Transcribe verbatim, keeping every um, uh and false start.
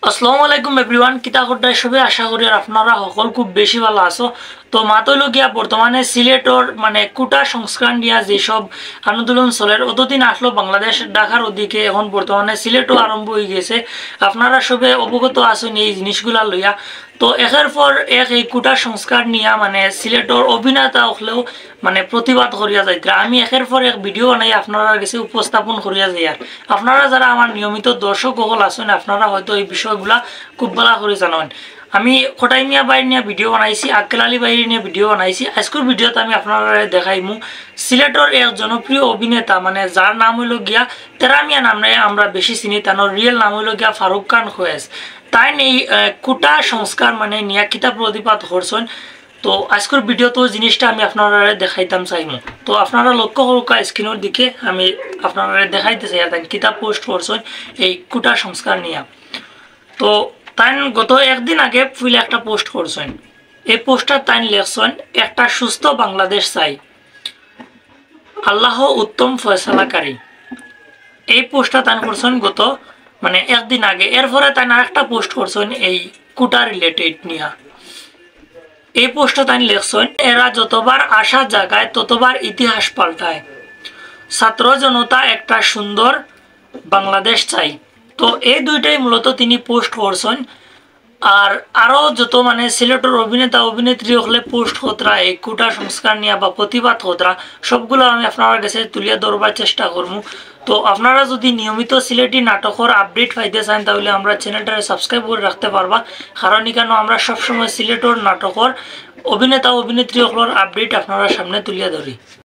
আসসালামু আলাইকুম এভরিওয়ান, কিতা কররায় সবে? আশা করি আর আপনারা হকল খুব বেশি ভালা আছো। তো মাত অইলো গিয়া বর্তমানে সিলেটর মানে কোটা সংস্কার নিয়া যেসব আন্দোলন চলের, অতদিন আসলো বাংলাদেশ ঢাকার ওদিকে, এখন বর্তমানে সিলেটও আরম্ভ অইগেছে। আপনারা সবে অবগত আছইন এই জিনিসগুলা লইয়া। তো একের পর এক এই কোটা সংস্কার নিয়া মানে সিলেটর অভিনেতা অকলেও মানে প্রতিবাদ করিয়া যাইতরা। আমি একের পর এক ভিডিও বানাই আপনারার গেছে উপস্থাপন করিয়া যাইয়ার। আপনারা যারা আমার নিয়মিত দর্শক অকল আছইন, আপনারা হয়তো এই বিষয়গুলা খুব ভালা করি জানইন। আমি কটাই মিয়া ভাইর নিয়া ভিডিও বানাইছি, আক্কেল আলী ভাইর নিয়া ভিডিও বানাইছি। আইজকুর ভিডিওত আমি আপনারারে দেখাইমু সিলেটর এক জনপ্রিয় অভিনেতা, মানে যার নাম অইলো গিয়া তেরা মিয়া নামে আমরা বেশি চিনি, তানর রিয়েল নাম অইলো গিয়া ফারুক খান খোয়েজ। তাইন এই, আহ, কোটা সংস্কার মানে নিয়া কিতা প্রতিবাদ করছইন। তো আইজকুর ভিডিওত জিনিসটা আমি আপনারারে দেখাইতাম চাইমু। তো আপনারা লক্ষ্য করুক্কা স্ক্রিনর দিকে, আমি আপনারারে দেখাইতে চাই আর তাইন কিতা পোস্ট করছইন এই কোটা সংস্কার নিয়া। তো তাইন গত একদিন আগে ফুইলা একটা পোস্ট করছইন। এই পোস্টটা তাইন লেখছইন, "একটা সুস্থ বাংলাদেশ চাই, আল্লাহ উত্তম ফয়সালাকারী।" এই পোস্টটা তাইন করছইন গত মানে একদিন আগে। এরপরে তাইন আরেকটা পোস্ট করছইন এই কোটা রিলেটেড নিয়া। এই পোস্টটা তাইন লেখছইন, "এরা যতবার আশা জাগায় ততবার ইতিহাস পাল্টায়, ছাত্র জনতা একটা সুন্দর বাংলাদেশ চাই।" তো এই দুইটাই মূলত তিনি পোস্ট করছইন। আর আরও যত মানে সিলেটর অভিনেতা অভিনেত্রী অকলে পোস্ট করতরা এই কোটা সংস্কার নিয়া বা প্রতিবাদ করতরা, সবগুলা আমি আপনারার গেছে তুলিয়া ধরবার চেষ্টা করমু। তো আপনারা যদি নিয়মিত সিলেটি নাটকর আপডেট পাইতে চাইন, তাহলে আমরার চ্যানেলটারে সাবস্ক্রাইব করি রাখতে পারবা, কারণ ইখানো আমরা সবসময় সিলেটর নাটকর অভিনেতা অভিনেত্রী অকলর আপডেট আপনারার সামনে তুলিয়া ধরি।